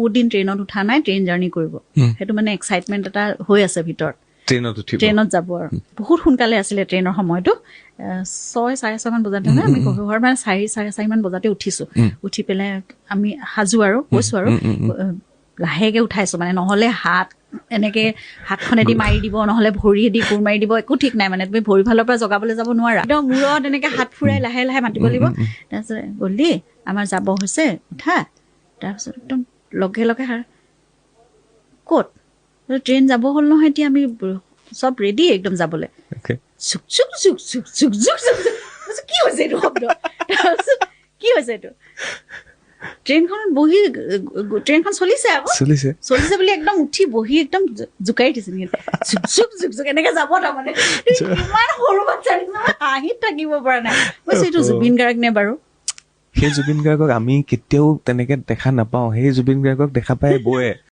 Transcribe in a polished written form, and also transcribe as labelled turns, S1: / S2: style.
S1: বহুত দিন ট্ৰেইনত উঠা নাই, ট্ৰেইন জাৰ্ণি কৰিব। সেইটো মানে এক্সাইটমেণ্ট এটা হৈ আছে ভিতৰত।
S2: ট্ৰেইনত উঠিব।
S1: ট্ৰেইনত যাব। আৰু বহুত সোনকালে আছিলে ট্ৰেইনৰ সময়টো, 6, 6:30মান বজাতে। নহয়, আমি ঘৰ মানে 4, 4:30মান বজাতে উঠিছো। উঠি পেলাই আমি সাজু আৰু কৈছো আৰু লাহেকে উঠাইছো মানে, নহ'লে হাত এনেকে হাতখনেদি মাৰি দিব, নহ'লে ভৰিয়েদি কোৰ মাৰি দিব, একো ঠিক নাই। মানে তুমি ভৰি ফালৰ পৰা জগাবলৈ যাব নোৱাৰা। একদম মূৰত এনেকে হাত ফুৰাই লাহে লাহে মাতিব লাগিব। তাৰপিছত গ'লি, আমাৰ যাব হৈছে, উঠা। তাৰপিছত একদম লগে লগে ক'ত ট্ৰেইন যাব হ'ল নহয়, এতিয়া আমি চব ৰেডি একদম যাবলৈ। চুক চুক চুক চুক চুক চুক চুক চুক। মই কৈছো, কি হৈছে এইটো শব্দ? তাৰপিছত কি হৈছে এইটো? ট্ৰেইনখনত বহি, ট্ৰেইনখন চলিছে আকৌ।
S2: চলিছে।
S1: চলিছে বুলি একদম উঠি বহি একদম জোকাৰি দিছে নেকি, চুক চুক চুক চুক এনেকে যাব। তাৰমানে ইমান সৰু বাচ্ছা নিচিনা, মই হাঁহিত থাকিব পৰা নাই। মই কৈছো, এইটো জুবিন গাৰ্গ নে বাৰু?
S2: সেই জুবিন গাৰ্গক আমি কেতিয়াও তেনেকে দেখা নাপাওঁ। সেই জুবিন গাৰ্গক দেখা পাই বৌয়ে